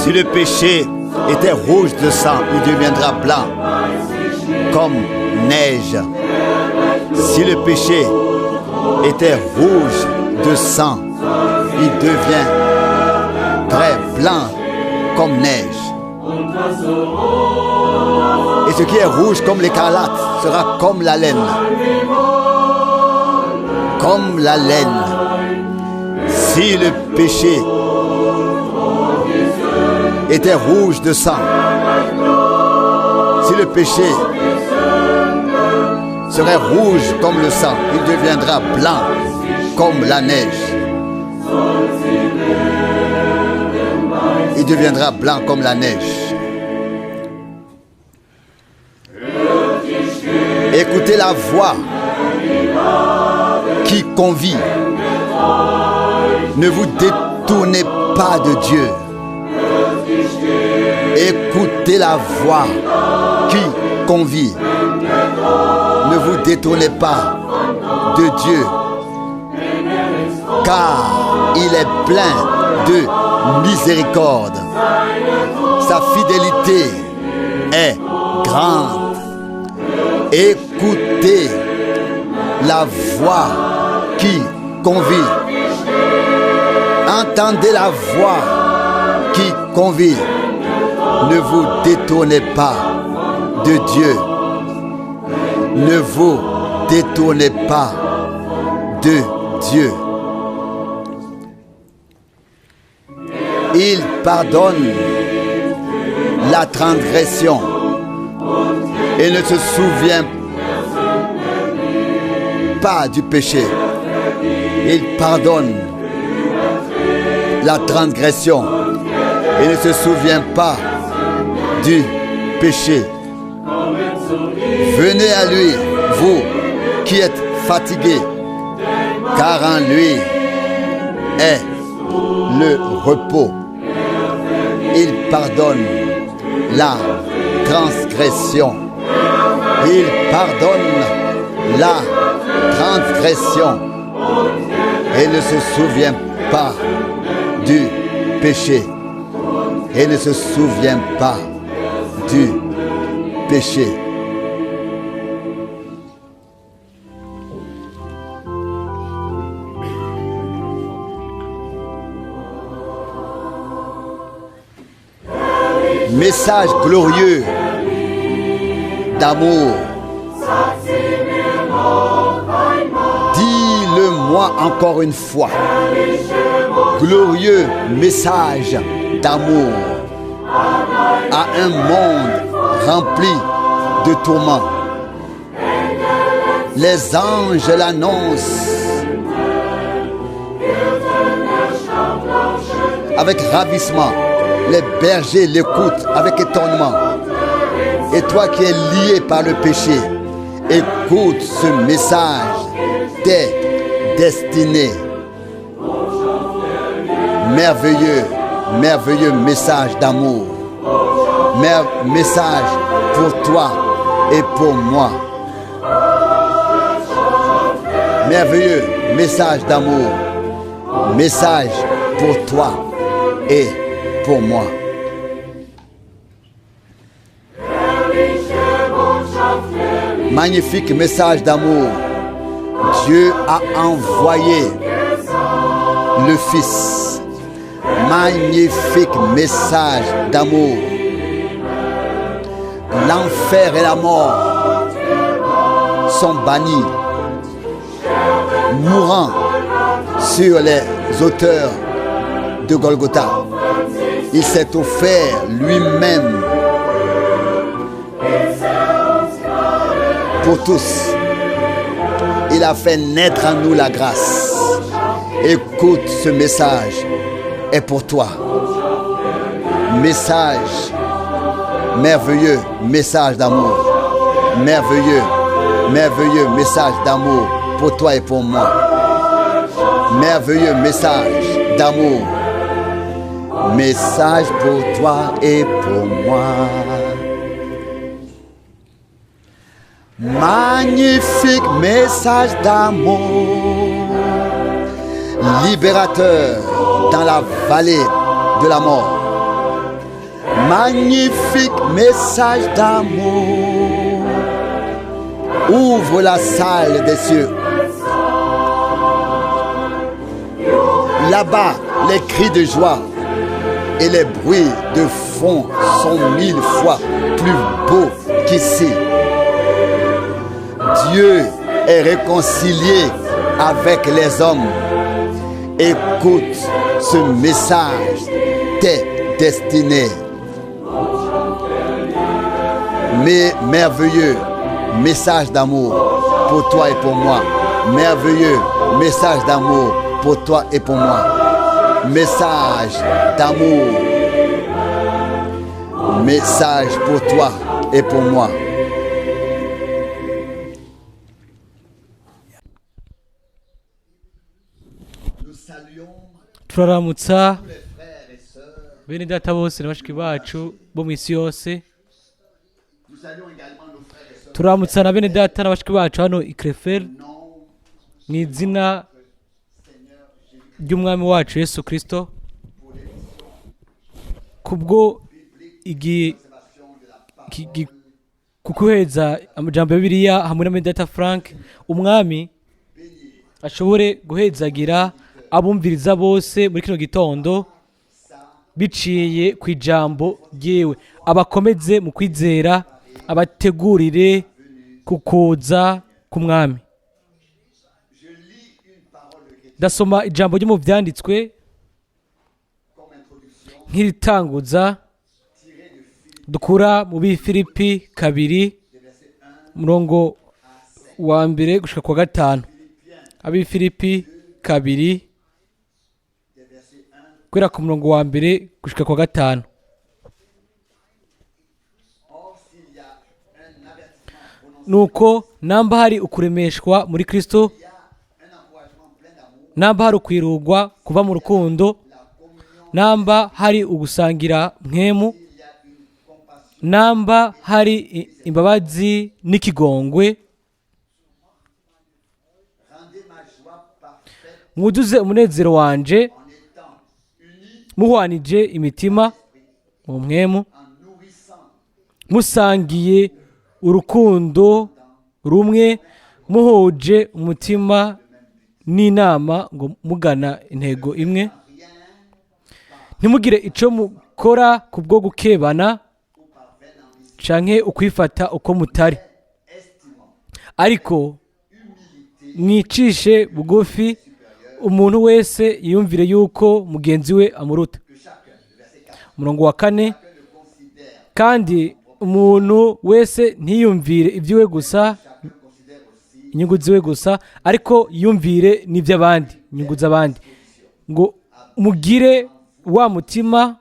Si le péché était rouge de sang, il deviendra blanc comme neige. Si le péché était rouge de sang, il deviendrait blanc comme neige. Et ce qui est rouge comme l'écarlate sera comme la laine. Comme la laine. Si le péché était rouge de sang, si le péché serait rouge comme le sang, il deviendra blanc comme la neige. Il deviendra blanc comme la neige. Écoutez la voix qui convie. Ne vous détournez pas de Dieu. Écoutez la voix qui convie. Ne vous détournez pas de Dieu, car il est plein de miséricorde. Sa fidélité est grande. Écoutez la voix qui convie. Entendez la voix qui convie. Ne vous détournez pas de Dieu. Ne vous détournez pas de Dieu. Il pardonne la transgression et ne se souvient pas du péché. Il pardonne la transgression et ne se souvient pas du péché. Venez à lui, vous qui êtes fatigués, car en lui est le repos. Il pardonne la transgression. Il pardonne la transgression et ne se souvient pas du péché. Et ne se souvient pas du péché. Message glorieux d'amour. Dis-le-moi encore une fois. Glorieux message d'amour à un monde rempli de tourments. Les anges l'annoncent avec ravissement. Les bergers l'écoutent avec étonnement. Et toi qui es lié par le péché, écoute ce message t'est destiné. Merveilleux, merveilleux message d'amour. Message pour toi et pour moi. Merveilleux message d'amour. Message pour toi et pour moi. Magnifique message d'amour. Dieu a envoyé le Fils. Magnifique message d'amour. L'enfer et la mort sont bannis, mourant sur les hauteurs de Golgotha. Il s'est offert lui-même pour tous. Il a fait naître en nous la grâce. Écoute, ce message est pour toi. Message merveilleux, message d'amour. Merveilleux, merveilleux message d'amour pour toi et pour moi. Merveilleux message d'amour. Message pour toi et pour moi. Magnifique message d'amour, libérateur dans la vallée de la mort. Magnifique message d'amour. Ouvre la salle des cieux. Là-bas, les cris de joie et les bruits de fond sont mille fois plus beaux qu'ici. Dieu est réconcilié avec les hommes. Écoute ce message t'est destiné. Mais merveilleux message d'amour pour toi et pour moi. Merveilleux message d'amour pour toi et pour moi. Message d'amour. Message pour toi et pour moi. Nous saluons Turaramutsa tous les frères et sœurs. Bene data bose na bashiki bacu bo mu isi yose. Nous saluons également nos frères et sœurs. Turamutsa na bene data na bashiki bacu hano i Krefeld Nom mu izina Seigneur Jésus ry'umwami wacu Yesu Kristo pour l'émission kubwo biblique igi d'observation de la parole ki- gi- kukuheza amajambo ya Bibiliya hamwe na bene data Frank umwami bénie ashobore guhezagira abumviriza bose muri kino gitondo sa biciye ku ijambo ryiwe, abakomeze mu kwizera, abategurire ku kuza k'umwami. Je lis une parole de chrétien Ndasoma ijambo ryo mu byanditswe comme introduction nk'iritanguza tirée de Philippe dukura mu Bifilipi 2 des versets 1 umurongo à 5. wa 1 gushika kwa 5. Philippiens Abifilipi 2 des versets 1. guhera ku murongo wa 1 gushika kwa 5. Or, s'il y a un avertissement prononcé, Nuko namba hari ukuremeshwa muri Kristo, il y a un encouragement plein d'amour, namba hari ukwirugwa kuva mu rukundo, la communion, namba hari ugusangira mwemu, il y a une compassion, namba hari imbabazi n'ikigongwe, rendez ma joie parfaite mwuzuze umunezero wanje en étant unis muhwanije imitima mu mwemu, en nourrissant musangiye urukundo rumwe, muhuje umutima n'inama ngo mugana intego imwe. rien Ntimugire ico mukora kubwo gukebana ou par vaine ambition, canke ukwifata uko mutari, estimant ariko humilité mwicishe bugufi, umuntu wese yiyumvire yuko mugenzi we amuruta. que chacun, le verset 4, Umurongo wa 4, chacun ne considère, kandi umuntu wese ntiyumvire iby'iwe gusa, chacun considère aussi inyungu ziwe gusa, ariko yiyumvire n'iby'abandi, inyungu z'abandi, ngo mugire wa mutima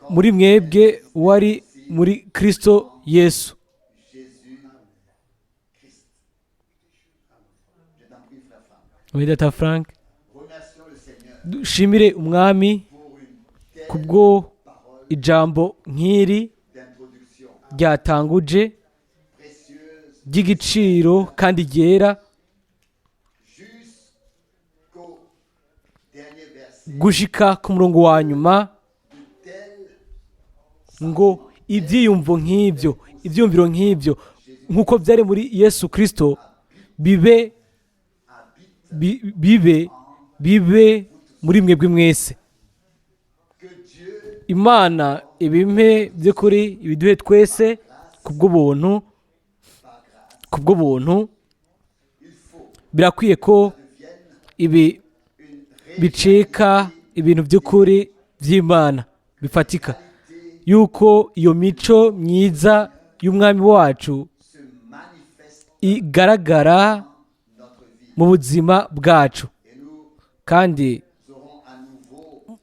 muri mwebwe wari muri Kristo Yesu. Jésus-Christ. Je t'en prie, frère Franck. Mwene data Frank, Remercions le Seigneur dushimire umwami pour une telle kubwo parole ijambo nk'iri d'introduction ryatanguje précieuse ry'igiciro kandi ryera jusqu'au dernier verset. gushika ku murongo wa nyuma, De tels ngo ibyiyumvo nk'ibyo, ibyiyumviro nk'ibyo nk'uko byari muri Yesu Kristo bibe habitent bibe bibe muri mwebwe mwese. que Dieu Imana ibimpe by'ukuri, ibiduhe twese kubw'ubuntu, par grâce. kubw'ubuntu. Il faut Birakwiye ko devienne ibi une bicika ibintu by'ukuri by'Imana bifatika, yuko iyo mico myiza y'umwami wacu se manifeste igaragara notre vie. mu buzima bwacu. Et nous Kandi aurons à nouveau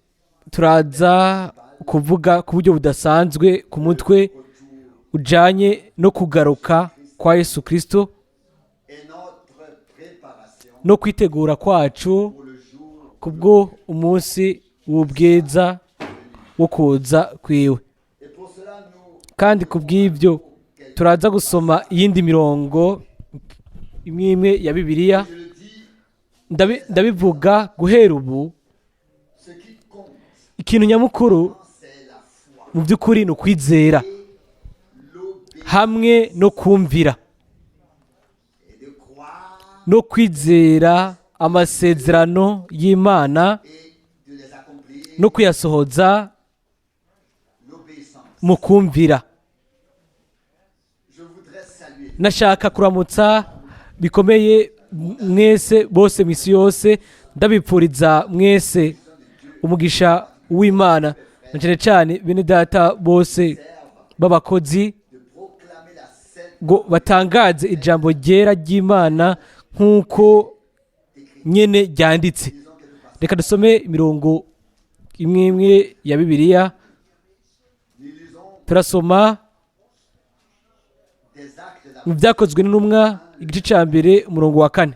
turaza kuvuga ku buryo budasanzwe ku mutwe retour ujanye no kugaruka kwa Yesu Kristo et notre préparation no kwitegura kwacu pour le jour. kubwo umunsi w'ubwiza wo kuza kwiwe. Et pour cela, nous Kandi kubw'ibyo turaza gusoma iyindi mirongo imwe imwe ya Bibiliya. je le dis, Ndabivuga guhera ubu, ce qui compte, ikintu nyamukuru c'est la foi. Mu by'ukuri ni ukwizera hamwe no kumvira no kwizera amasezerano y'Imana no kuyasohoza mu kumvira. Nashaka kuramutsa bikomeye mwese bose mu isi yose, ndabipfuriza mwese umugisha w'Imana, na cyane cyane bene data bose b'abakozi, ngo batangaze ijambo ryera ry'Imana nk'uko nyene ryanditse. Reka dusome imirongo imwe imwe ya Bibiliya. Turasoma mu Byakozwe n'Intumwa igice cya 1 umurongo wa 4.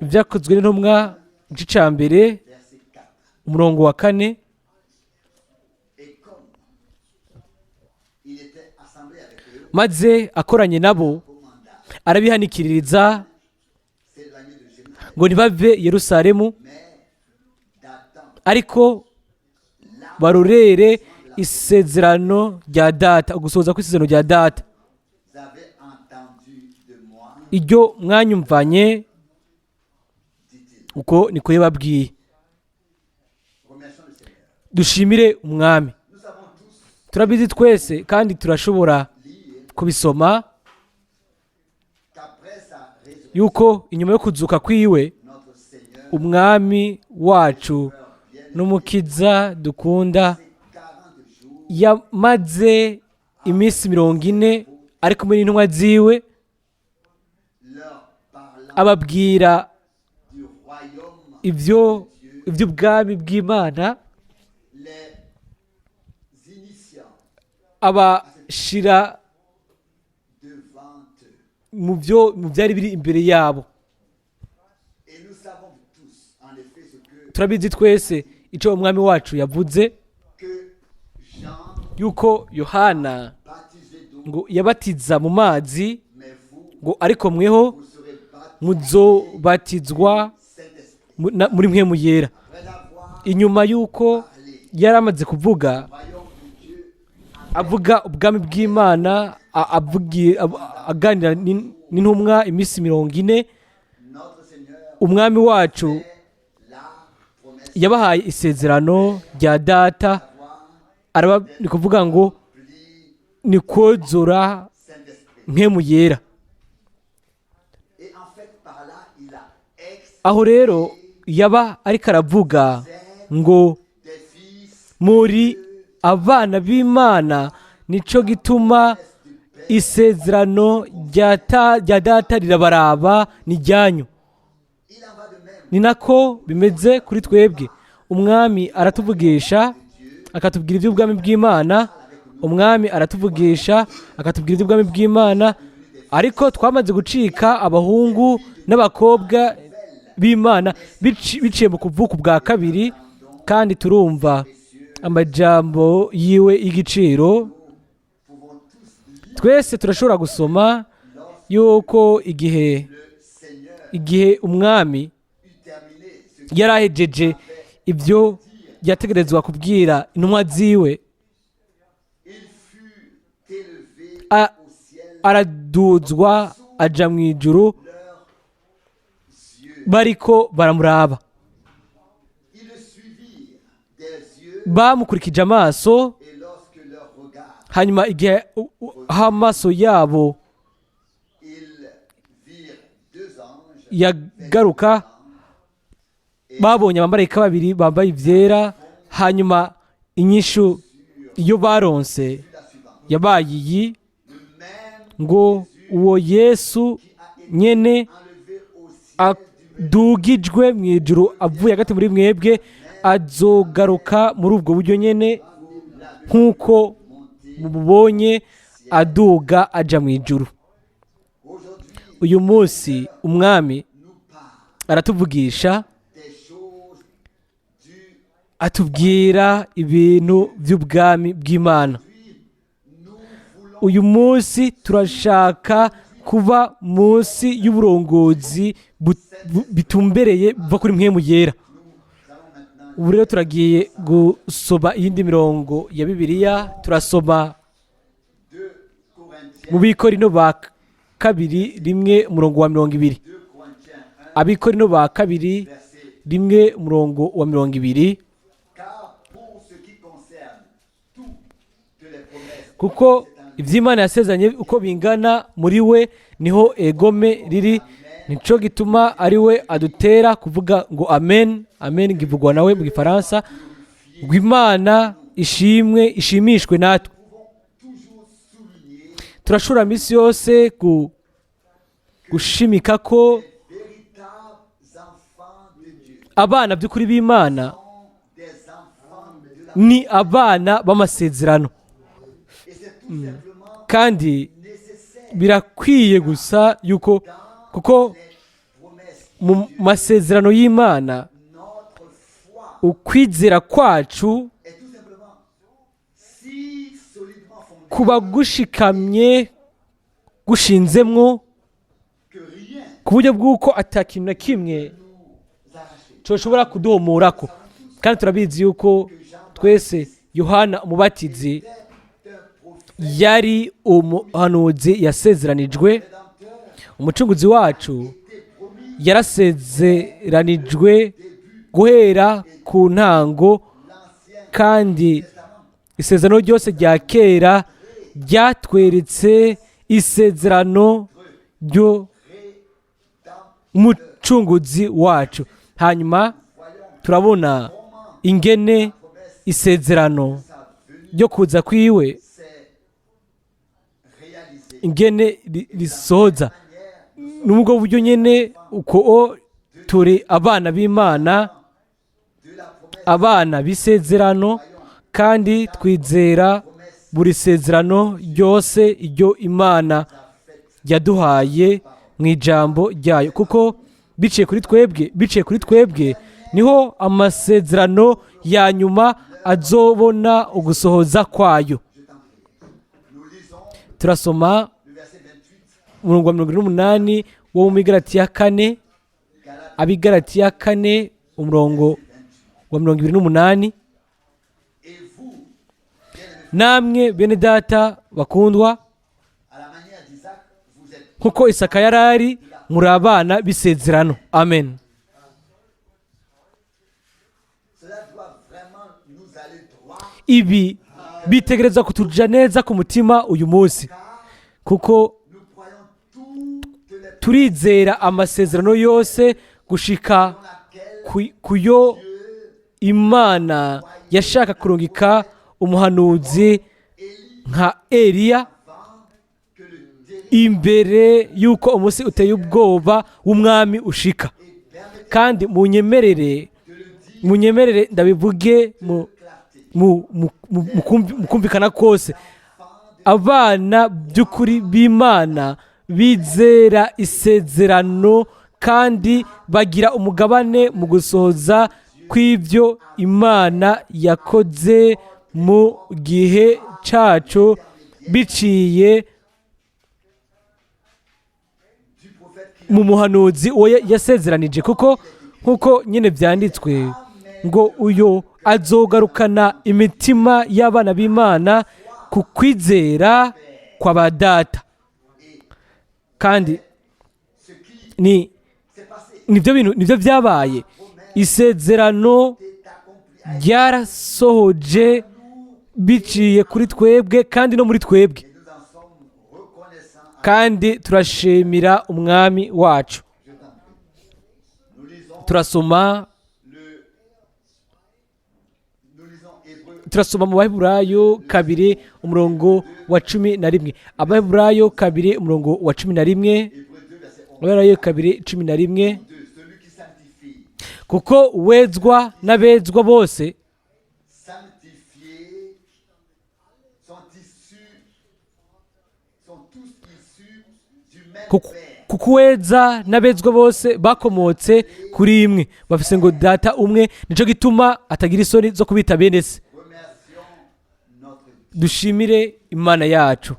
Ibyakozwe n'Intumwa igice cya 1 umurongo wa 4. Maze akoranye nabo arabihanikiririza ngo ntibave Yerusalemu, ariko barorere isezerano rya data, ugusohoza kw'isezerano rya data, iryo mwanyumvanye, uko niko yababwiye. Dushimire Umwami. Turabizi twese kandi turashobora kubisoma yuko inyuma yo kuzuka kwiwe Umwami wacu n'Umukiza dukunda yamaze iminsi 40 ari kumwe n'intumwa ziwe, ababwira iby'ubwami bw'Imana, abashira mu byari biri imbere yabo. Turabizi twese icyo Umwami wacu yavuze, yuko Yohana ngo yabatiza mu mazi, ngo ariko mweho muzobatizwa muri mwe muyera. Inyuma yuko yari amaze kuvuga, avuga ubwami bw'Imana, aganira n'intumwa iminsi 40, Umwami wacu yabahaye isezerano rya data, ni kuvuga ngo ni kozora mpemu yera. Aho rero yaba ariko aravuga ngo muri abana b'Imana, nico gituma isezerano rya data rirabaraba, ni ryanyu. Ni nako bimeze kuri twebwe. Umwami aratuvugisha akatubwira iby'ubwami bw'Imana, Umwami aratuvugisha akatubwira iby'ubwami bw'Imana, ariko twamaze gucika abahungu n'abakobwa b'Imana biciye mu kuvuka bwa kabiri, kandi turumva amajambo yiwe y'igiciro. Twese turashobora gusoma yuko igihe Umwami yarahejeje ibyo yategerezwa kubwira intumwa ziwe, araduzwa aja mu ijuru, bariko baramuraba, bamukurikije amaso. Hanyuma igihe amaso yabo yagaruka, babonye abamarayika babiri bambaye ibyera. Hanyuma inyishu iyo baronse yabaye iyi, ngo uwo Yesu nyene adugijwe mu ijuru avuye hagati muri mwebwe, azogaruka muri ubwo buryo nyene nk'uko mubonye aduga aja mu ijuru. Uyu munsi Umwami aratuvugisha, atubwira ibintu by'ubwami bw'Imana. Uyu munsi turashaka kuba munsi y'uburongozi bitumbereye buva kuri mwe yera. Ubu rero turagiye gusoma iyindi mirongo ya Bibiliya. Turasoma mu Bikorino ba kabiri 1 umurongo wa 20. Abikorino ba kabiri 1 umurongo wa 20. Kuko iby'Imana yasezeranye uko bingana muri we niho egome riri, nico gituma ari we adutera kuvuga ngo amen. Amen ngivugwa nawe mu Gifaransa, ngo Imana ishimwe, ishimishwe natwe. Turashobora minsi yose gushimika ko abana by'ukuri b'Imana ni abana b'amasezerano, kandi birakwiye gusa yuko kuko mu masezerano y'Imana ukwizera kwacu kuba gushikamye, gushinzemwo, ku buryo bw'uko atakintu na kimwe coshobora kuduhomorako. Kandi turabizi yuko twese Yohana Umubatizi yari umuhanuzi yasezeranijwe, umucunguzi wacu yarasezeranijwe guhera ku ntango, kandi isezerano ryose rya kera ryatweretse isezerano ryo mucunguzi wacu. Hanyuma turabona ingene isezerano ryo kuza kwiwe ingene risohoza. Nubwo buryo nyene uko turi abana b'Imana, abana b'isezerano, kandi twizera buri sezerano ryose iryo Imana yaduhaye mu ijambo ryayo, kuko biciye kuri twebwe, biciye kuri twebwe niho amasezerano ya nyuma azobona ugusohoza kwayo. Turasoma umurongo wa 28 wo mu Bigalatiya 4, Abigalatiya 4 umurongo wa 28. Namwe bene data bakundwa, nkuko Isaka yarari, muri abana b'isezerano. Amen. Ibi bitegereza kutuja neza ku mutima uyu munsi, kuko turizera amasezerano yose gushika kuyo Imana yashaka kurungika umuhanuzi nka Eliya imbere y'uko umunsi uteye ubwoba w'umwami ushika. Kandi munyemerere ndabivuge mu kumvikana kose, abana by'ukuri b'Imana bizera isezerano kandi bagira umugabane mu gusohoza kw'ibyo Imana yakoze mu gihe cacu biciye mu muhanuzi uwo yasezeranije, kuko nkuko nyine byanditswe ngo uyo azogarukana imitima y'abana b'Imana ku kwizera kwa ba data. Kandi nibyo bintu, nibyo byabaye. Isezerano ryarasohoje biciye kuri twebwe kandi no muri twebwe, kandi turashimira umwami wacu. Turasoma mu Baheburayo 2 umurongo wa 11. Abaheburayo 2 umurongo wa 11. Abaheburayo 2:11. Kuko wezwa n'abezwa bose kuko weza n'abezwa bose bakomotse kuri imwe, bafise ngo data umwe, nico gituma atagira isoni zo kubita bene se. Dushimire Imana yacu.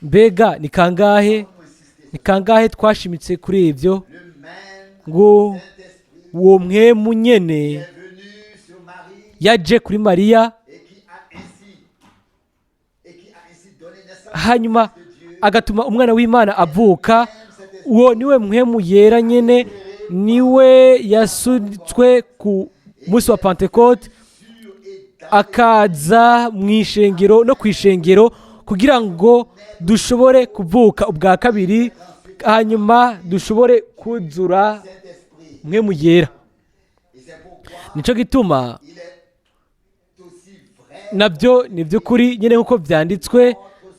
Mbega ni kangahe, ni kangahe twashimitse kuri ibyo, ngo uwo mwemu nyene Yaje kuri Mariya, hanyuma agatuma umwana w'Imana avuka. Uwo niwe Mpwemu Yera nyene, niwe yasutswe ku munsi wa Pentekote, akaza mu ishengero no ku ishengero kugira ngo dushobore kuvuka ubwa kabiri, hanyuma dushobore kuzura Mpwemu Yera. Nico gituma nabyo ni by'ukuri nyine nk'uko byanditswe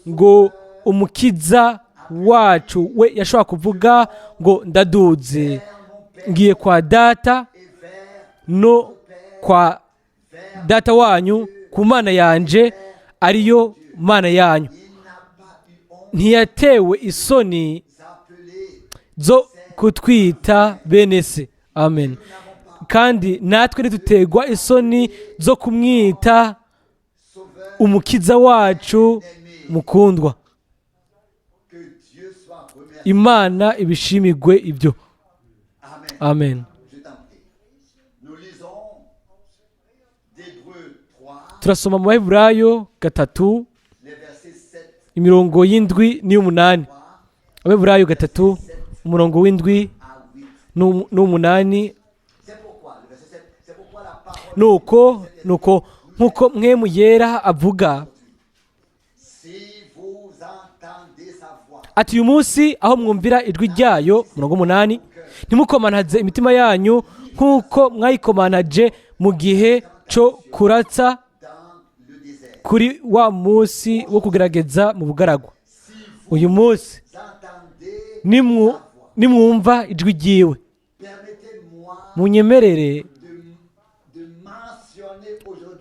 ngo umukiza wacu we yashobora kuvuga ngo ndaduze ngiye kwa data no kwa data wanyu, ku Mana yanje ariyo Mana yanyu. Ntiyatewe isoni zo kutwita bene se. Amen. Kandi natwe ntitutegwa isoni zo kumwita umukiza wacu mukundwa. Imana ibishimigwe ibyo. Amen. Turasoma mu Baheburayo 3 imirongo y'indwi n'iy'umunani. Abaheburayo 3 umurongo w'indwi n'umunani. Nuko nkuko Mpwemu Yera avuga ati uyu munsi aho mwumvira ijwi ryayo, umurongo w'umunani, ntimukomanaze imitima yanyu nkuko mwayikomanaje mu gihe cyo kuratsa kuri wa munsi wo kugerageza mu bugaragwa. Uyu munsi nimwumva ijwi ryiwe, munyemerere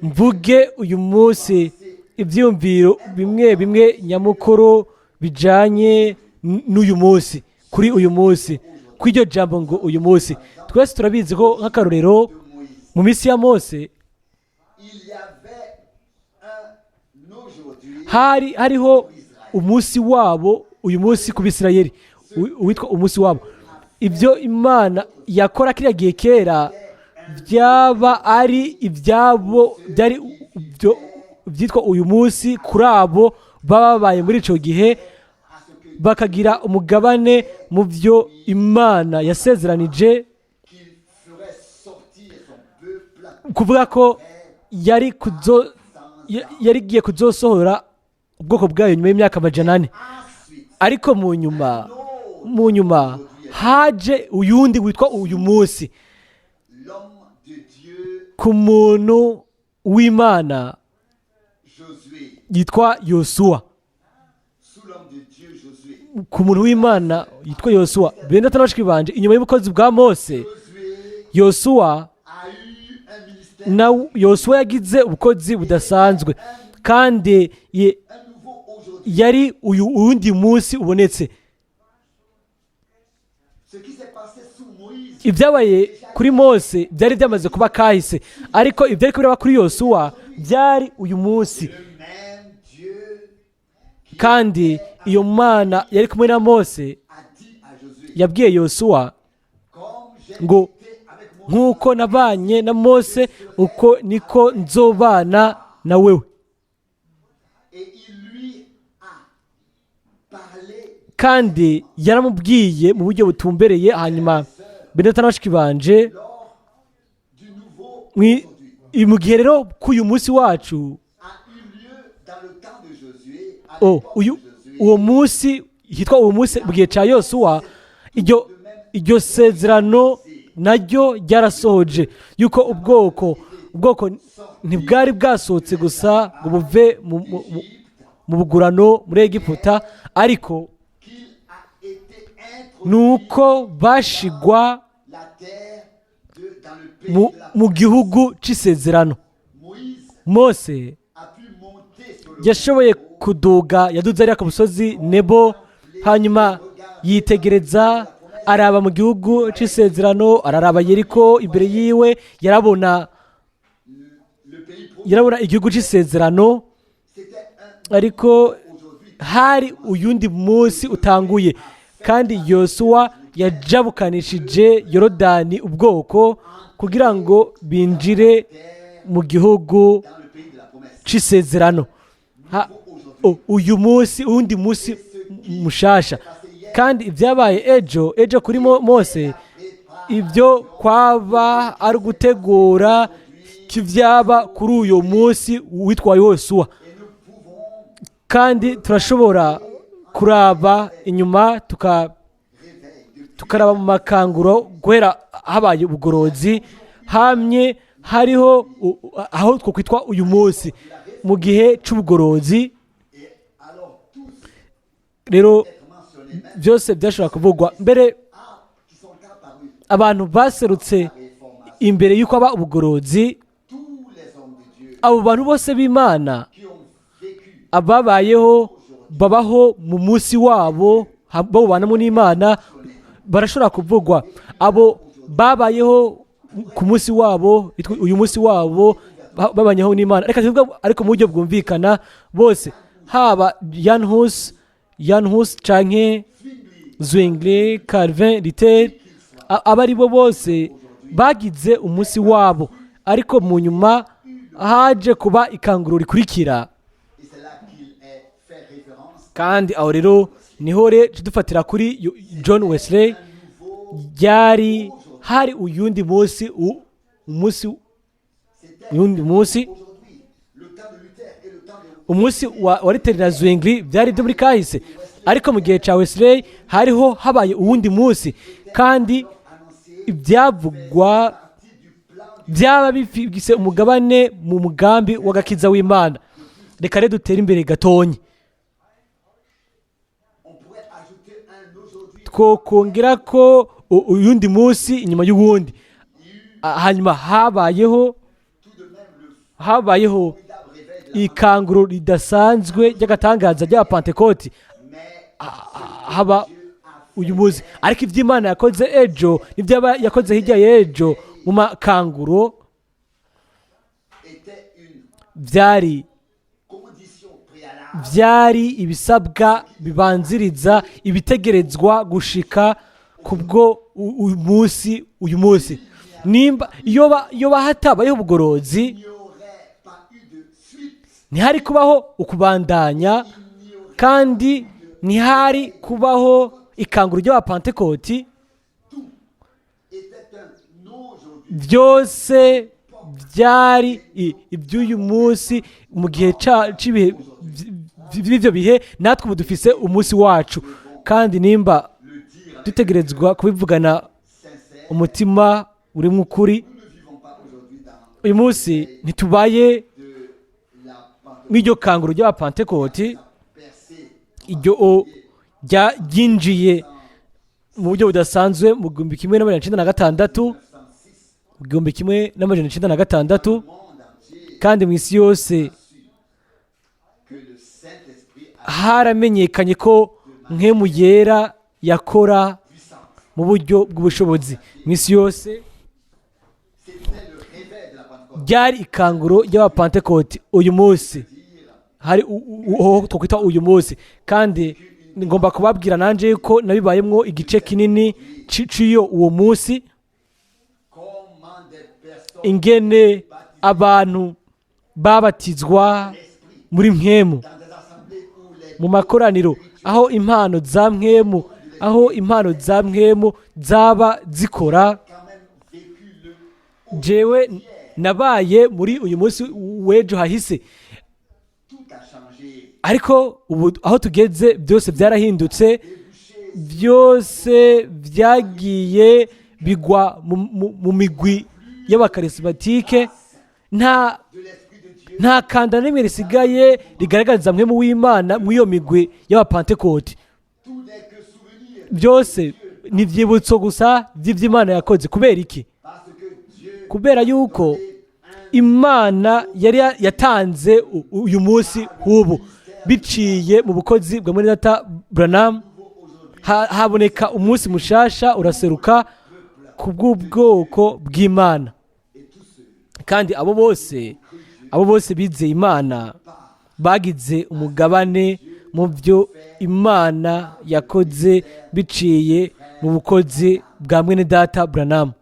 mvuge uyu munsi ibyiyumviro bimwe bimwe nyamukuru bijanye n'uyu munsi, kuri uyu munsi, kw'iryo jambo ngo uyu munsi. Twese turabizi ko nk'akarorero mu minsi ya Mose hari hariho umunsi wabo, uyu munsi ku Bisirayeli witwa umunsi wabo. Ibyo Imana yakora kiriya gihe kera byaba ari ibyabo, byari byitwa uyu munsi kuri abo baba babaye muri ico gihe, bakagira umugabane mu byo Imana yasezeranije, kuvuga ko yari igiye kuzosohora ubwoko bwayo nyuma y'imyaka 400. Ariko mu nyuma haje uyundi witwa uyu munsi ku muntu w'Imana yitwa Yosuwa. Ku muntu w'Imana yitwa Yosuwa, bene data na bashiki banje, inyuma y'ubukozi bwa Mose, Yosuwa Yosuwa yagize ubukozi budasanzwe, kandi yari uyu wundi munsi ubonetse. Ibyabaye kuri Mose byari byamaze kuba kahise, ariko ibyari kubiraba kuri Yosuwa byari uyu munsi. Kandi iyo Mana yari kumwe na Mose yabwiye Yosuwa ngo nk'uko nabanye na Mose uko niko nzobana na wewe. Kandi yaramubwiye mu buryo butumbereye. Hanyuma bene data na bashiki banje, mu gihe rero k'uyu munsi wacu, uwo munsi hitwa uwo munsi mu gihe cya Yosuwa, iryo sezerano naryo ryarasohoje yuko ubwoko ntibwari bwasohotse gusa ngo buve mu bugurano muri Egiputa, ariko nuko bashigwa mu gihugu c'isezerano. Mose yashoboye kuduga, yaduze ariya ku musozi Nebo, hanyuma yitegereza araba mu gihugu c'isezerano, araraba Yeriko imbere yiwe, yarabona igihugu c'isezerano. Ariko hari uyundi munsi utanguye, kandi Yosuwa yajabukanishije Yorodani ubwoko kugira ngo binjire mu gihugu c'isezerano. Uyu munsi, uwundi munsi mushasha. Kandi ibyabaye ejo, ejo kuri Mose, ibyo kwaba ari gutegura kivyaba kuri uyu munsi witwa Yosuwa. Kandi turashobora kuraba inyuma tukaraba mu makanguro guhera habaye ubugorozi, hamye hariho aho twokwitwa uyu munsi mu gihe c'ubugorozi. Rero byose byashobora kuvugwa mbere abantu baserutse imbere y'uko aba ubugorozi. Abo bantu bose b'Imana ababayeho babaho mu munsi wabo bawubanamo n'Imana barashobora kuvugwa. Abo babayeho ku munsi wabo, uyu munsi wabo babanyeho n'Imana. Reka tuvuge ariko mu buryo bwumvikana bose, haba Jan Hus, Jan Hus canke Zwingli, Calvin, Luther, aba ari bo bose bagize umunsi wabo, ariko mu nyuma haje kuba ikanguro rikurikira. Kandi aho rero niho dufatira kuri John Wesley, ryari hari uyundi munsi, umunsi, uyundi munsi, umunsi wa Luther na Zwingli byari byo muri kahise, ariko mu gihe ca Wesley hariho habaye uwundi munsi, kandi ibyavugwa byaba bifise umugabane mu mugambi w'agakiza w'Imana. Reka rero dutere imbere gatonyi. Twokongera ko uyundi munsi inyuma y'uwundi. Hanyuma habayeho ikanguro ridasanzwe ry'agatangaza ry'Abapantekoti, haba uyu munsi. Ariko ibyo Imana yakoze ejo n'ibyo yakoze hirya y'ejo mu makanguro byari ibisabwa bibanziriza ibitegerezwa gushika kubwo uyu munsi. Uyu munsi nimba iyo hatabayeho ubugorozi, ntihari kubaho ukubandanya, kandi ntihari kubaho ikanguro ry'Abapantekoti. Byose byari iby'uyu munsi mu gihe c'ibihe by'ibyo bihe. Natwe ubu dufise umunsi wacu, kandi nimba dutegerezwa kubivugana umutima urimo ukuri, uyu munsi ntitubaye mw'iryo kanguro ry'Abapantekoti, iryo ryinjiye mu buryo budasanzwe mu 1906, 1906, kandi mu isi yose haramenyekanye ko Mpwemu Yera yakora mu buryo bw'ubushobozi mu isi yose. Ryari ikanguro ry'Abapantekoti. Uyu munsi hari uwo twakwita uyu munsi, kandi ngomba kubabwira nanje yuko nabibayemwo igice kinini c'iyo uwo munsi, ingene abantu babatizwa muri mpwemu mu makoraniro, aho impano za mpwemu, aho impano za mpwemu zaba zikora. Jewe nabaye muri uyu munsi w'ejo hahise, ariko ubu aho tugeze byose byarahindutse, byose byagiye bigwa mu migwi y'abakarismatike. Nta kanda rimwe risigaye rigaragaza mpwemu w'Imana muri iyo migwi y'Abapantekoti. Byose ni ibyibutso gusa by'iby'Imana yakoze. Kubera iki? Kubera yuko Imana yari yatanze uyu munsi w'ubu biciye mu bukozi bwa mwene data Branham, haboneka umunsi mushasha uraseruka ku bw'ubwoko bw'Imana, kandi abo bose bizeye Imana bagize umugabane mu byo Imana yakoze biciye mu bukozi bwa mwene data Branham.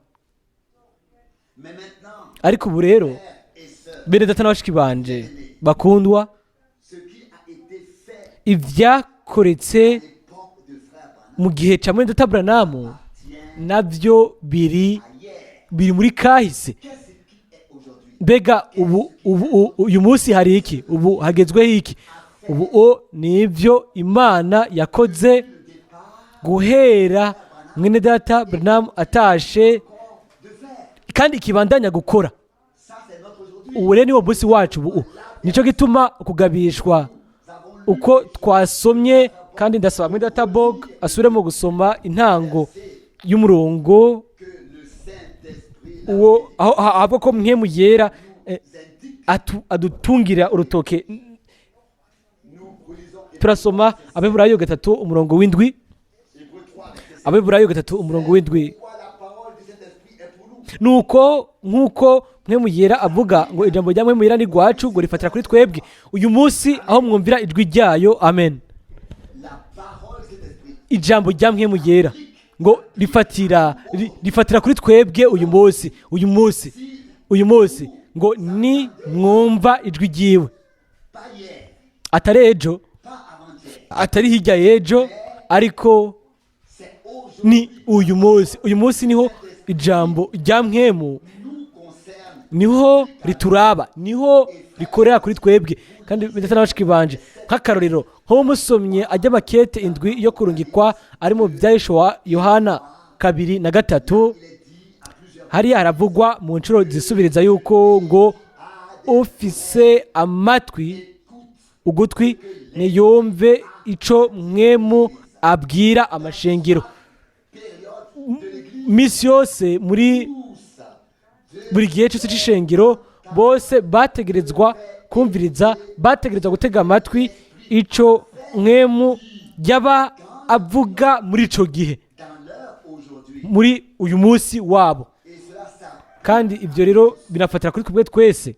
Ariko ubu rero Bene data na bashiki banje bakundwa, ibyakoretse mu gihe cya mwene data Branham nabyo biri muri kahise. Mbega ubu uyu munsi hari iki? Ubu hagezweho iki? Ubu o nibyo Imana yakoze guhera mwene data Branham atashe, kandi ikibandanya gukora. Ubu rero niwo munsi wacu ubu. Nicyo gituma kugabishwa uko twasomye, kandi ndasaba mwene data Bog asubiremo gusoma intango y'umurongo uwo aho ahabwa ko Mpwemu Yera adutungira urutoke. Turasoma Abeburayo 3 umurongo w'indwi. Abeburayo 3 umurongo w'indwi. Nuko nk'uko Mpwemu Yera avuga ngo ijambo rya Mpwemu Yera ni rwacu, ngo rifatira kuri twebwe uyu munsi aho mwumvira ijwi ryayo. Amen. Ijambo rya Mpwemu Yera ngo rifatira kuri twebwe uyu munsi, uyu munsi, uyu munsi, ngo ni mwumva ijwi ryiwe, atari ejo, atari hirya y'ejo, ariko ni uyu munsi. Uyu munsi niho ijambo rya Mpwemu niho rituraba, niho rikorera kuri twebwe. Kandi ndetse n'abashiki banje, nk'akarorero, nk'uwo musomye ajya amakete indwi yo kurungikwa ari mu bya Yohana 2 na 3, hariya haravugwa mu nshuro zisubiriza yuko ngo ufise amatwi ugutwi niyumve ico Mpwemu abwira amashengero. Misi yose, muri buri gihe cyose cy'ishengero, bose bategerezwa kumviriza, bategerezwa gutega amatwi ico Mpwemu yaba avuga muri ico gihe, muri uyu munsi wabo. Kandi ibyo rero binafatira kuri twebwe twese.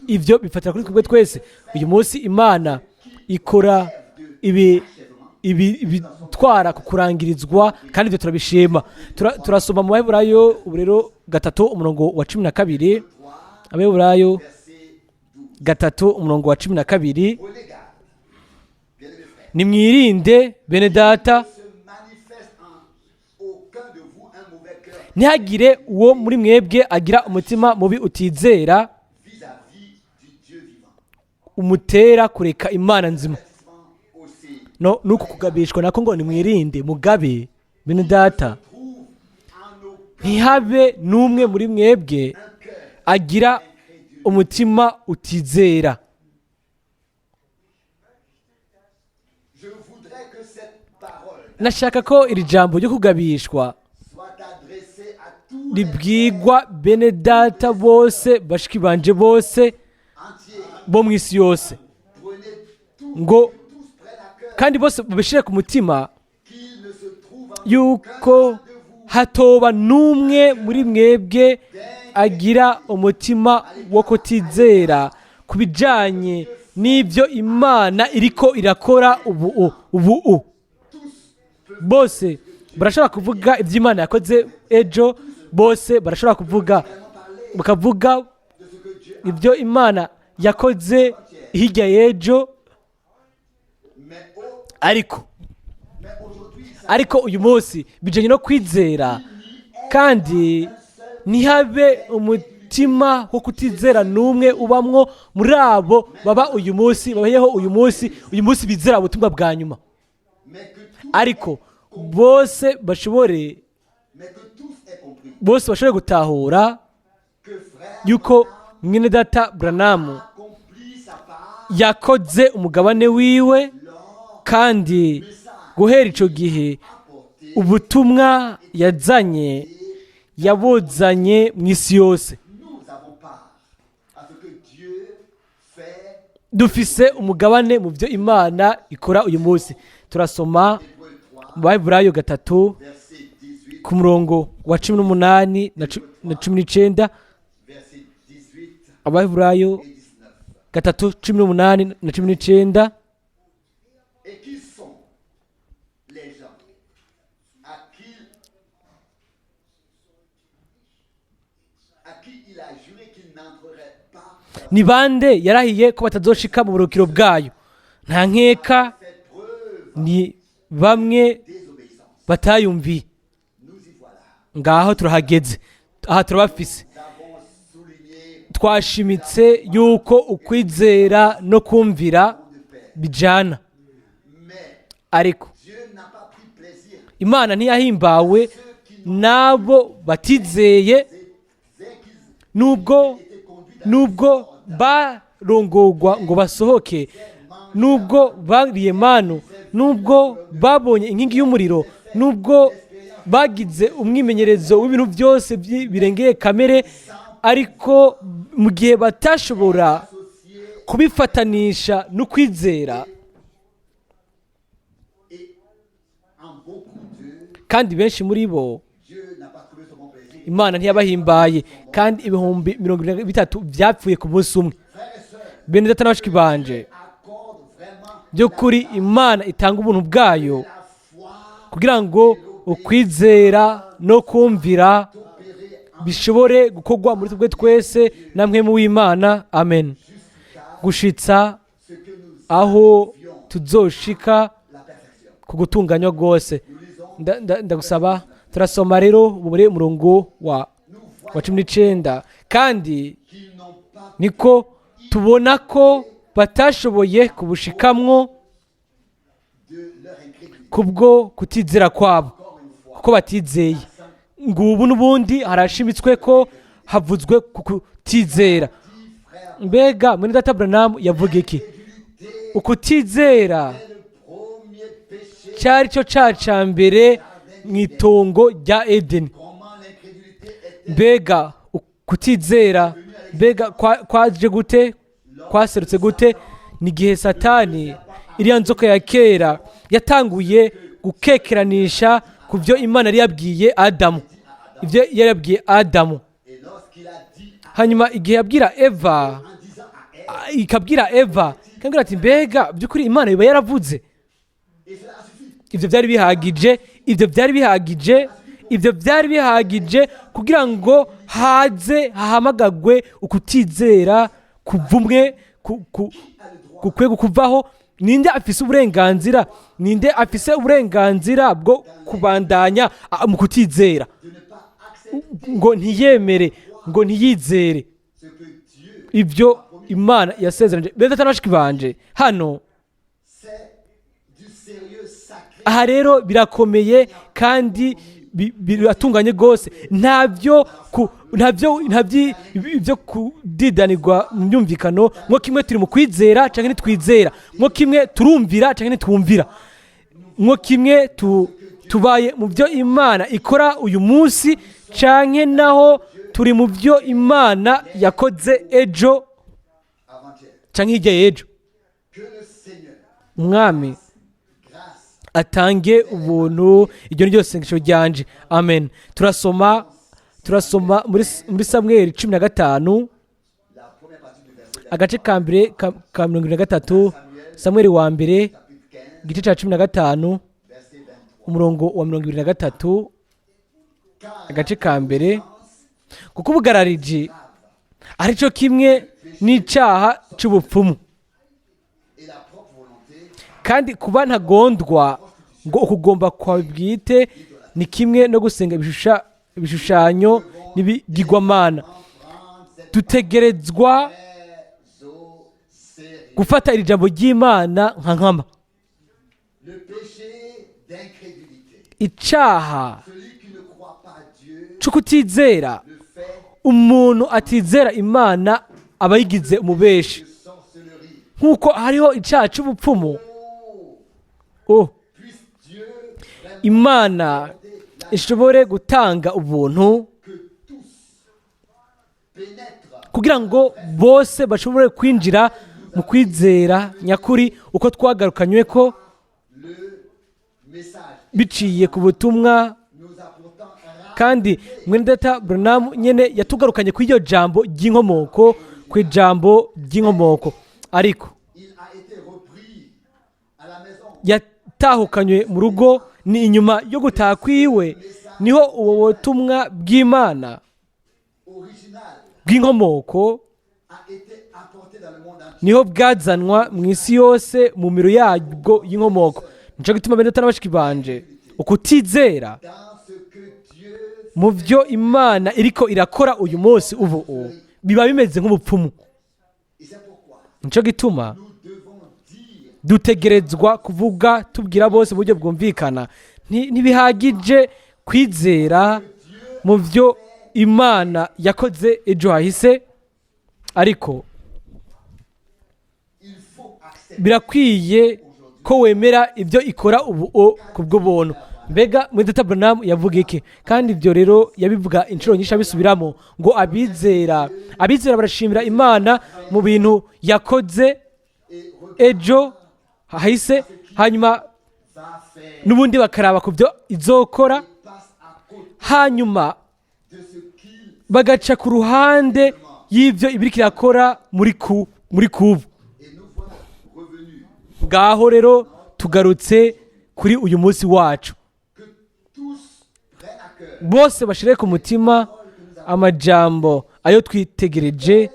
Ibyo bifatira kuri twebwe twese. Uyu munsi Imana ikora ibi bitwara ku kurangirizwa, kandi ibyo turabishima. Turasoma mu Baheburayo ubu rero 3 umurongo wa 12. Abaheburayo 3 umurongo wa 12. Nimwirinde bene data, ntihagire uwo muri mwebwe agira umutima mubi utizera umutera kureka Imana nzima. No nuko kugabishwa nako ngo nimwirinde mugabe bene data, ntihabe n'umwe muri mwebwe agira umutima utizera. Nashaka ko iri jambo ryo kugabishwa ribwigwa bene data bose, bashiki banje bose bo mu isi yose, ngo kandi bose babishire ku mutima yuko hatoba n'umwe muri mwebwe agira umutima wo kutizera ku bijanye n'ibyo Imana iriko irakora ubu ubu. Bose barashobora kuvuga ibyo Imana yakoze ejo, bose barashobora kuvuga, bakavuga ibyo Imana yakoze hirya y'ejo, ariko uyu munsi bijanye no kwizera, kandi ntihabe umutima wo kutizera n'umwe ubamwo muri abo baba uyu munsi, babayeho uyu munsi, uyu munsi bizera ubutumwa bwa nyuma, ariko bose bashobore gutahura yuko mwene data Branham yakoze umugabane wiwe, kandi guhera ico gihe ubutumwa yazanye yabuzanye mu isi yose. Dufise umugabane mu byo Imana ikora uyu munsi. Turasoma mu Baheburayo 3 ku murongo wa 18 na 19. Abaheburayo 3 18 na 19. n'entreraient pas Ni bande yarahiye ko batazoshika mu buruhukiro bwayo? Nta nkeka fait preuve ni bamwe désobéissance. batayumviye. Nous y voilà. Ngaho turahageze, aha turabafise. Nous avons souligné Twashimitse yuko ukwizera no kumvira bijana, mais ariko Dieu n'a pas pris plaisir Imana ntiyahimbawe n'abo batizeye, dès qu'ils nubwo étaient conduits nubwo barongorwa ngo basohoke, nubwo bariye manu, nubwo babonye inkingi y'umuriro, nubwo bagize umwimenyerezo w'ibintu byose birengeye kamere, ariko mu gihe batashobora kubifatanisha no kwizera, et en beaucoup d'eux, kandi benshi muri bo Dieu n'a pas trouvé son bon plaisir. Imana ntiyabahimbaye, kandi 73,000 byapfuye ku munsi umwe. Frères et sœurs, Bene data na bashiki banje, accorde vraiment by'ukuri Imana itanga ubuntu bwayo la foi kugira ngo ukwizera no kumvira opérée en bishobore gukorwa muri twebwe twese namwe mu w'Imana. Amen. Gushitsa ce que nous aho tuzoshika la perfection. ku gutunganywa rwose. Ndagusaba turasoma rero buri murongo wa 19. Kandi Qu'ils n'ont pas niko tubona ko batashoboye kubushikamwo de leur incrédulité. kubwo kutizera kwabo, Encore une fois, kuko batizeye. Ngubu n'ubundi harashimitswe ko havuzwe ku kutizera. frère, Mbega mwene data Branham yavuga iki? Ukutizera le premier péché, cyari cyo cyaha cya mbere mu itongo rya Edeni. comment l'incrédulité était Mbega kutizera mbega kwaje gute, kwaserutse gute? Ni igihe Satani, iriya nzoka ya kera, yatanguye gukekeranisha ku byo Imana yari yabwiye Adamu, ibyo yari yabwiye Adamu. Et lorsqu'il a dit Hanyuma igihe yabwira Eva, en disant à Ève, ikabwira Eva, ikabwira ati: "Mbega by'ukuri Imana iba yaravuze?" Et cela a suffi. Ibyo byari bihagije, ibyo byari bihagije, ibyo byari bihagije kugira ngo haze hahamagagwe ukutizera kuvumwe kukwiye kuvaho. Ninde afise uburenganzira, ninde afise uburenganzira bwo kubandanya mu kutizera, De ne pas accepter ngo ntiyemere, ngo ntiyizere ce que Dieu ibyo Imana yasezeranije? Beza na bashiki banje, hano c'est du sérieux sacré. Aha rero birakomeye kandi biratunganye rwose. Ntabyo ku ntabyo ntabyi ibyo kudidanirwa mu myumvikano. Mwo kimwe turi mu kwizera cyangwa ntitwizera, mwo kimwe turumvira cyangwa ntitwumvira, mwo kimwe tubaye mu byo Imana ikora uyu munsi canke naho turi mu byo Imana yakoze ejo Avant-hier. canke hirya y'ejo. Que le Seigneur, Umwami grâce, atange ubuntu. Iryo ni ryo sengesho ryanje. Amen. Turasoma muri Samweli 15, la première partie du verset agace ka mbere ka 73. Samweli wa mbere, chapitre 15, igice cya 15, verset 23. umurongo wa 23, Car agace ka mbere. Kuko ubugarariji ari cyo kimwe n'icyaha cy'ubupfumu, et la propre volonté, kandi kuba ntagondwa ngo ukugomba kwawe bwite ni kimwe no gusenga ibishushanyo n'ibigirwamana. prendre cette Dutegerezwa très au sérieux. gufata iri jambo ry'Imana nka nkama. Le péché d'incrédulité. Icaha Celui qui ne croit pas à Dieu cyo kutizera, le fait umuntu atizera Imana aba yigize umubeshi, de sorcellerie. nk'uko hariho icyaha cy'ubupfumu. Oh, Oh, puisse Dieu vraiment Imana ishobore gutanga ubuntu que tous pénètrent kugira ngo bose bashobore kwinjira mu kwizera nyakuri uko twagarukanywe ko le message biciye ku butumwa. nous apportant Kandi mwene data Branham nyene yatugarukanye ku iryo jambo ry'inkomoko, ku ijambo ry'inkomoko, ariko Il a été repris à la maison. yatahukanywe mu rugo. Ni inyuma yo gutaha kwiwe niho ubu butumwa bw'Imana Original. bw'inkomoko a été apporté dans le monde entier. Niho bwazanwa mu isi yose mu miro yabwo y'inkomoko. Nico gituma, bene data na bashiki banje, ukutizera Dans ce que Dieu mu byo Imana iriko irakora uyu munsi ubu biba bimeze nk'ubupfumu. Et c'est pourquoi Nico gituma nous devons dire dutegerezwa kuvuga, tubwira bose mu buryo bwumvikana. Ntibihagije kwizera mu byo Imana yakoze ejo hahise, ariko il faut accepter birakwiye ko wemera ibyo ikora ubu ku bw'ubuntu. Mbega muri data Branham yavuga iki? Kandi ibyo rero yabivuga inshuro nyinshi abisubiramo, ngo abizera barashimira Imana mu bintu yakoze ejo hahise, hanyuma va faire n'ubundi bakaraba ku byo izokora, passe à côté hanyuma de ce qu'il bagaca ku ruhande y'ibyo ibiriko irakora muri kubu. Et nous voilà revenus Ngaho rero tugarutse kuri uyu munsi wacu. Que tous prennent à cœur Bose bashire ku mutima amajambo ayo twitegereje,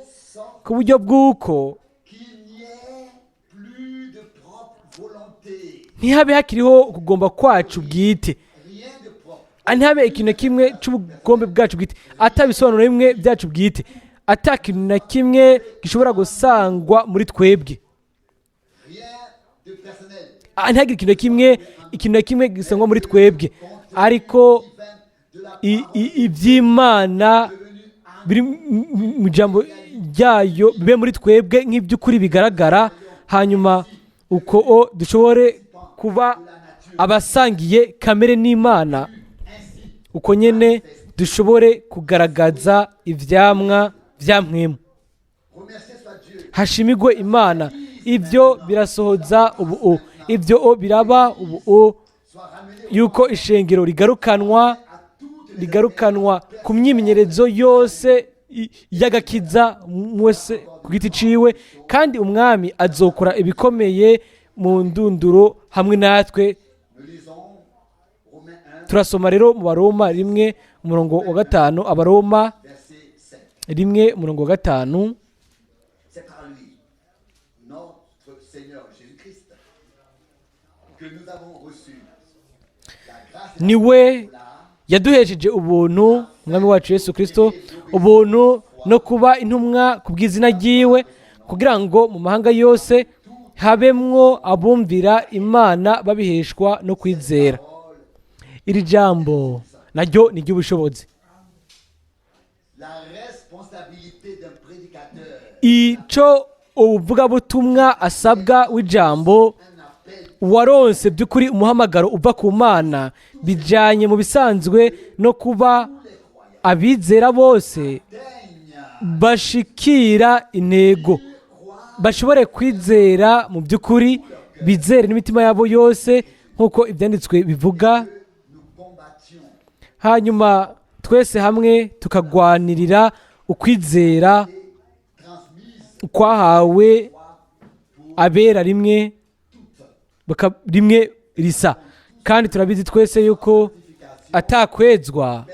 ku buryo bw'uko qu'il n'y ait plus de propre volonté, ntihabe hakiriho ukugomba kwacu bwite, rien de propre, ntihabe ikintu na kimwe cy'ubugombe bwacu bwite, atabisobanuro bimwe byacu bwite, ata kintu na kimwe gishobora gusangwa muri twebwe, rien de personnel, ntihagire ikintu na kimwe gisangwa muri twebwe, ariko de la iby'Imana biri mu ijambo ryayo bibe muri twebwe nk'iby'ukuri bigaragara, hanyuma uko dushobore kuba abasangiye kamere n'Imana, uko nyine dushobore kugaragaza ibyamwa bya Mpwemu. Remercié soit Dieu. Hashimigwe Imana. Ibyo birasohoza ubu, ibyo biraba ubu Soit ramené yuko ishengero rigarukanwa ku myimenyerezo yose y'agakiza wese ku giti ciwe, kandi Umwami azokora ibikomeye mu ndunduro hamwe natwe. Nous lisons Romains 1, Turasoma rero mu Baroma 1, umurongo wa 5, Abaroma verset 5. 1, umurongo wa 5. C'est par lui, notre Seigneur Jésus-Christ, que nous avons reçu la grâce et Niwe la yaduhesheje ubuntu, Umwami wacu Yesu Kirisito, ubuntu no kuba intumwa ku bw'izina ryiwe, kugira ngo mu mahanga yose habemwo abumvira Imana babiheshwa no kwizera. Iri jambo naryo ni iry'ubushobozi. La responsabilité d'un prédicateur, Icyo ubuvugabutumwa asabwa w'ijambo un appel waronse by'ukuri umuhamagaro uva ku Mana, bijyanye mu bisanzwe no kuba abizera bose daigne bashikira intego, bashobore kwizera mu by'ukuri, bizere n'imitima yabo yose nk'uko Ibyanditswe bivuga, nous combattions hanyuma twese hamwe tukagwanirira ukwizera transmise kwahawe abera rimwe rimwe risa. Kandi turabizi twese yuko atakwezwa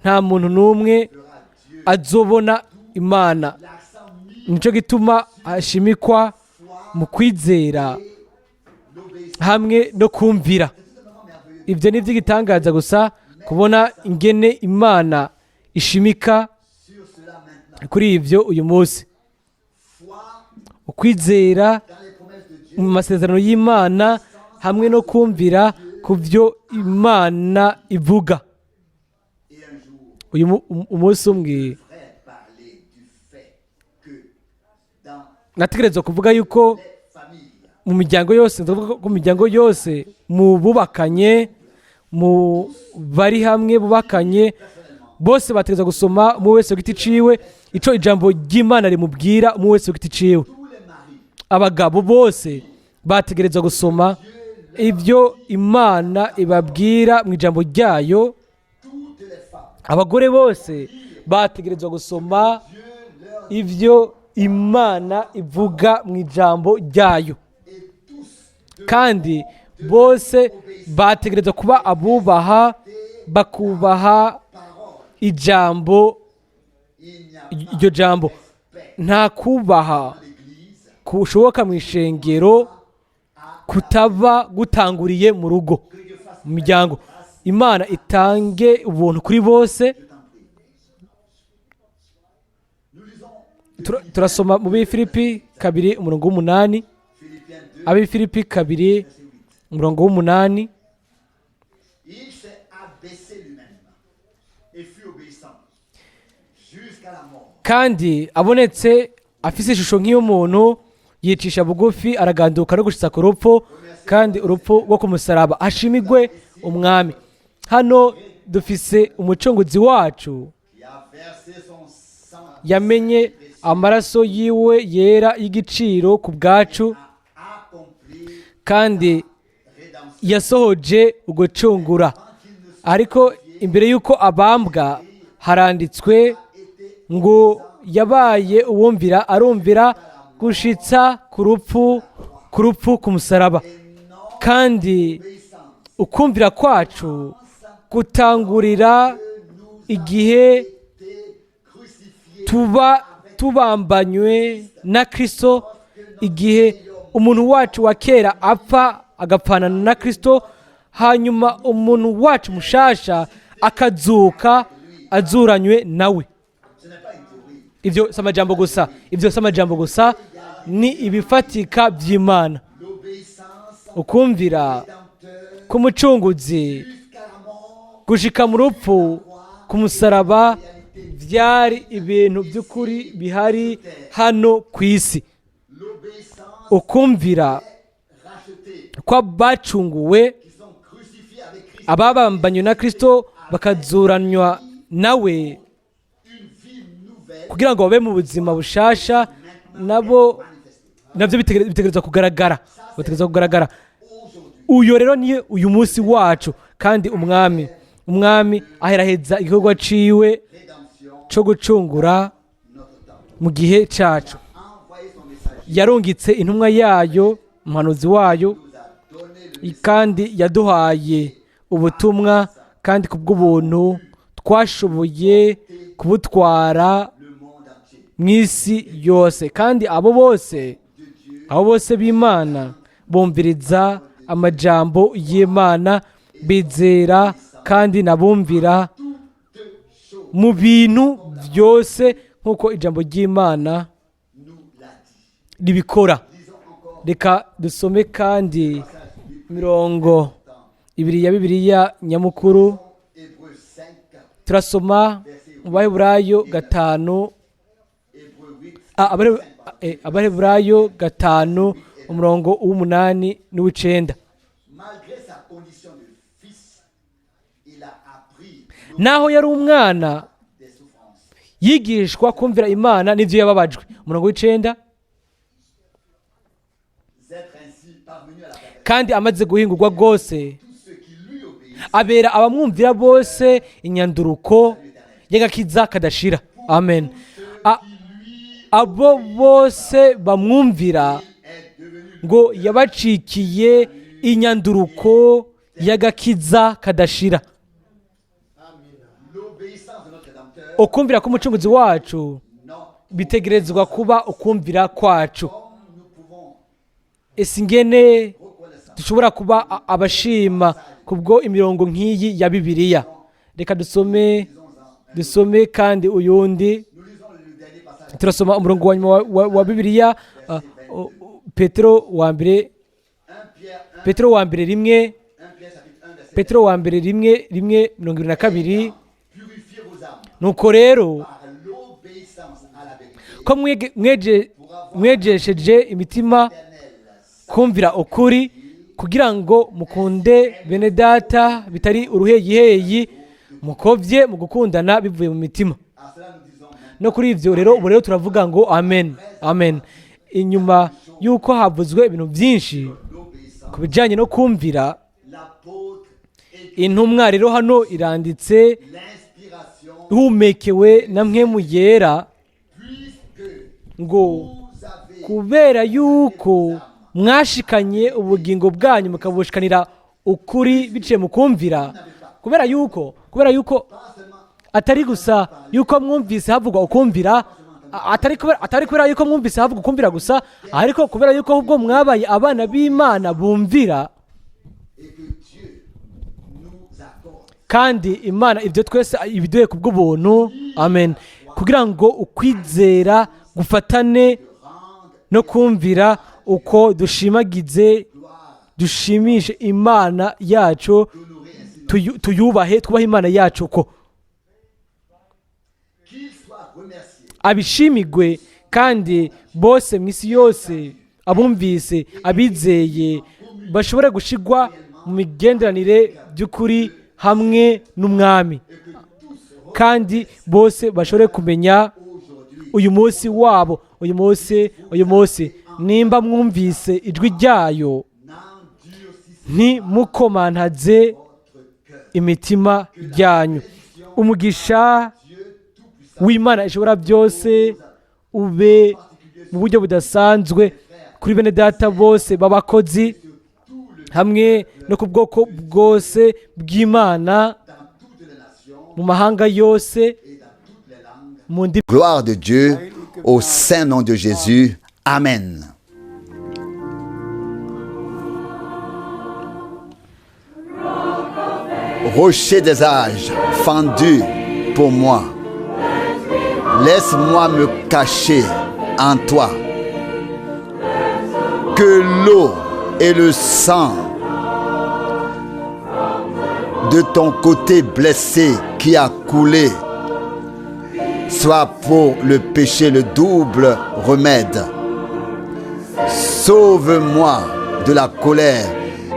nta muntu n'umwe azobona Imana. L'accent mis Nicyo gituma hashimikwa mu kwizera hamwe no kumvira. Ibyo ni iby'igitangaza gusa kubona ingene Imana ishimika sur cela maintenant. kuri ibyo uyu munsi. Foi Ukwizera dans les promesses de Dieu mu masezerano y'Imana hamwe no kumvira ku byo Imana ivuga. Et un jour, Uyu umunsi umwe frère parler du fait que dans nategerezwa kuvuga yuko les familles, mu miryango yose, ndavuga ko mu miryango yose, mu bubakanye, mu bari hamwe bubakanye bose, bategerezwa gusoma umwe wese ku giti ciwe ico ijambo ry'Imana rimubwira, umwe wese ku giti ciwe. Tous les maris, Abagabo bose bategerezwa gusoma ibyo Imana ibabwira mu ijambo ryayo. Toutes les femmes, Abagore bose bategerezwa gusoma Dieu leur ibyo Imana ivuga mu ijambo ryayo. Et tous de Kandi bose bategerezwa kuba abubaha, bakubaha parole. ijambo Il n'y a Iryo jambo, nta kubaha kushoboka mu ishengero kutaba gutanguriye mu rugo, mu miryango. Imana itange ubuntu kuri bose. Turasoma mu Bifilipi 2 umurongo w'8. Abifilipi 2 umurongo w'8. Il s'est abaissé lui-même et fut obéissant jusqu'à la mort. Kandi abonetse afise ishusho nk'iy'umuntu, yicisha bugufi, araganduka no gushitsa ku rupfu, kandi urupfu rwo ku musaraba. Ashimigwe Umwami. Hano dufise Umucunguzi wacu Qui a versé son sang, yamenye amaraso yiwe yera y'igiciro ku bwacu, accompli kandi rédemption. yasohoje ugucungura. Ariko imbere y'uko abambwa, haranditswe ngo yabaye uwumvira, arumvira gushitsa ku rupfu, ku rupfu ku musaraba. Kandi ukumvira kwacu gutangurira igihe tuba tubambanywe na Kristo, igihe umuntu wacu wa kera apfa agapfana na Kristo, hanyuma umuntu wacu mushasha akazuka azuranywe nawe. Ibyo si amajambo gusa, ibyo si amajambo gusa, ni ibifatika by'Imana. L'obéissance Ukumvira rédempteur k'Umucunguzi jusqu'à la mort gushika mu rupfu ku musaraba byari ibintu by'ukuri bihari hano ku isi. L'obéissance Ukumvira rachetés kw'abacunguwe, qui sont crucifiés avec Christ, ababambanywe na Kristo bakazuranywa nawe, une vie nouvelle kugira ngo babe mu buzima bushasha, nabo nabyo bitegerezwa kugaragara, bategerezwa kugaragara. Uyo rero ni uyu munsi wacu. Kandi Umwami aheraheza igikorwa ciwe rédemption co gucungura notre temps. mu gihe cacu. Envoyé son messager, Yarungitse intumwa yayo, umuhanuzi wayo, nous a donné le kandi yaduhaye ubutumwa, kandi ku bw'ubuntu twashoboye kubutwara le monde entier. mu isi yose. Kandi abo bose b'Imana bumviriza amajambo y'Imana, bizera kandi nabumvira mu bintu byose nk'uko ijambo ry'Imana Nous l'a dit. ribikora. Lisons encore Reka dusome kandi mirongo ibiri ya Bibiliya nyamukuru. Hébreux 5, Turasoma mu Baheburayo 5, Hébreux 8, Abaheburayo 5 umurongo w'8 n'uw'icenda. Malgré sa condition de fils, il a appris Naho yari umwana, des souffrances. yigishwa kumvira Imana n'ibyo yababajwe. Umurongo w'icenda. Être ainsi parvenu à la perfection. Kandi amaze guhingurwa rwose, Tous ceux qui lui obéissent abera abamwumvira bose inyanduruko y'agakiza kadashira. Amen. Abo bose bamwumvira, est devenu ngo yabacikiye inyanduruko y'agakiza kadashira. L'obéissance de notre Rédempteur, Ukumvira k'Umucunguzi wacu non, bitegerezwa kuba ukumvira kwacu. comme nous pouvons Ese ingene reconnaissant dushobora kuba abashima kubwo imirongo nk'iyi ya Bibiliya! Reka dusome kandi uyundi. Nous lisons le dernier passage. Turasoma umurongo wa nyuma wa Bibiliya, Petero wa mbere, 1 Pierre 1, Petero wa mbere 1, 1 Pierre chapitre 1 verset Petero wa mbere 1 1 22. Purifiez vos âmes Nuko rero, par l'obéissance à la vérité ko mwejesheje imitima éternelle. kumvira ukuri, kugira ngo mukunde bene data bitari uruheyiheyi, mukovye mu gukundana bivuye mu mitima. À cela nous disons maintenant, No kuri ivyo rero, ubu rero turavuga ngo amen, amen. Inyuma y'uko havuzwe ibintu byinshi l'obéissance. ku bijyanye no kumvira, L'apôtre écrit intumwa rero hano iranditse l'inspiration ihumekewe na Mpwemu Yera puisque ngo vous avez kubera yuko mwashikanye ubugingo bwanyu, mukabushikanira ukuri biciye mu kumvira, kubera yuko pas seulement Atari gusa yuko mwumvise havugwa ukumvira, atari kubera yuko mwumvise havugwa ukumvira gusa, ariko kubera yuko ahubwo mwabaye abana b'Imana bumvira. Et que Dieu nous accorde Kandi Imana ibyo twese ibiduhe ku bw'ubuntu, amen, kugira ngo ukwizera gufatane no kumvira, uko dushimagize, dushimishe Imana yacu, tuyubahe, twubahe Imana yacu uko. Qu'il soit remercié Abishimigwe kandi bose mu isi yose, abumvise, abizeye, bashobora gushigwa mu migenderanire by'ukuri hamwe n'Umwami, kandi bose bashobore kumenya uyu munsi wabo, uyu munsi, nimba mwumvise ijwi ryayo, ntimukomantaze imitima yanyu. Umugisha w'Imana ishobora byose ube mu buryo budasanzwe kuri bene data bose b'abakozi, hamwe no ku bwoko bwose bw'Imana mu mahanga yose, mu ndimi. Gloire de Dieu au saint nom de Jésus. Amen. Rocher des âges, fendu pour moi, laisse-moi me cacher en toi. Que l'eau et le sang de ton côté blessé qui a coulé soit pour le péché le double remède. Sauve-moi de la colère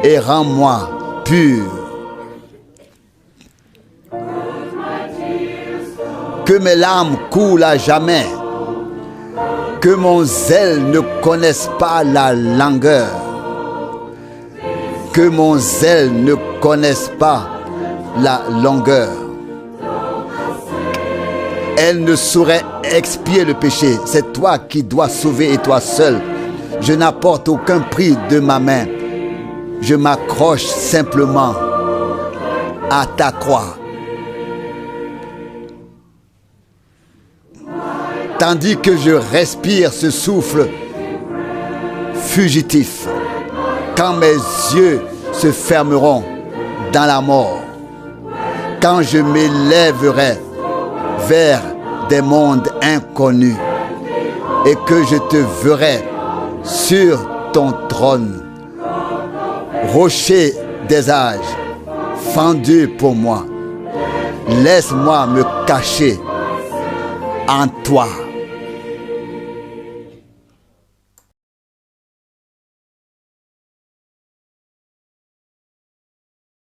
et rends-moi pur. Que mes larmes coulent à jamais. Que mon zèle ne connaisse pas la langueur. Que mon zèle ne connaisse pas la longueur. Elle ne saurait expier le péché. C'est toi qui dois sauver et toi seul. Je n'apporte aucun prix de ma main. Je m'accroche simplement à ta croix. Tandis que je respire ce souffle fugitif, quand mes yeux se fermeront dans la mort, quand je m'élèverai vers des mondes inconnus et que je te verrai sur ton trône, rocher des âges, fendu pour moi, laisse-moi me cacher en toi.